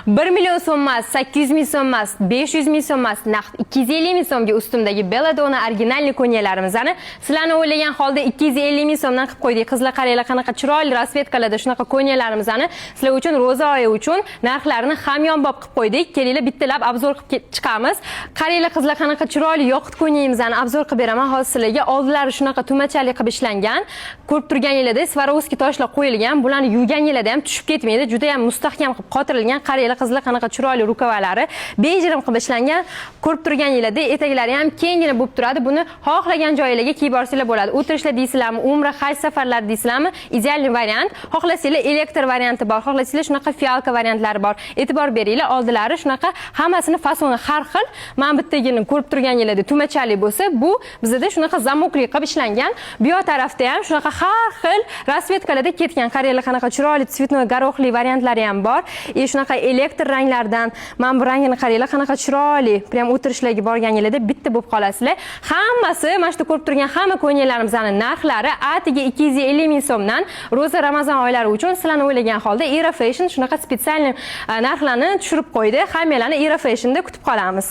1 million so'm emas, 800 ming so'm emas, 500 ming so'm emas, naqd 250 ming so'mga ustimdagi Belladonna оригинальный ko'ylaklarimizni sizlarni o'ylagan holda 250 ming so'mdan qilib qo'ydik. Qizlar, qaranglar, qanaqa chiroyli расцветка larda shunaqa ko'ylaklarimizni sizlar uchun, ro'za oyi uchun narxlarini hamyonbop qilib qo'ydik. Kelinglar, bittalab обзор qilib chiqamiz. Qaranglar, qizlar, qanaqa chiroyli yoqut ko'ylagimizni обзор qilib beraman hozir sizlarga. Oldilari shunaqa tumachali qilib ishlangan. Ko'rib turganinglardek, Swarovski toshlar qo'yilgan. Bularni yuvganinglarda ham tushib ketmaydi. Juda ham mustahkam qilib qotirilgan. Qaranglar, qizlar, qanaqa chiroyli рукава lari bejirim qilib ishlangan. Ko'rib turganinglardek, etaklari ham kenggina bo'lib turadi. Buni xohlagan joylarga kiyib borsanglar bo'ladi. O'tirishlar deysizlarmi, umra, haj safarlari deysizlarmi, идеальный variant. Xohlasanglar, elektr varianti bor, xohlasanglar, shunaqa фиалка variantlari bor. E'tibor beringlar, oldilari shunaqa, hammasini fasoni har xil. Mana bittagini ko'rib turganinglardek, tumachali bo'lsa, bu bizada shunaqa замок li qilib ishlangan. Bu yoq tarafda ham shunaqa har xil расцветка larda ketgan. Qaranglar, qanaqa chiroyli цветной горох li variantlari ham bor. И shunaqa elektr ranglardan. Mana bu rangini qaranglar, qanaqa chiroyli. Прям o'tirishlarga borganinglarda bitta bo'lib qolasizlar. Hammasi, mana shu ko'rib turgan hamma ko'ylaklarimizni narxlari atiga 250 ming so'mdan. Ro'za, Ramazon oylari uchun sizlarni o'ylagan holda Era Fashion shunaqa специальный narxlarni tushirib qo'ydi. Hammanglarni Era Fashionda kutib qolamiz.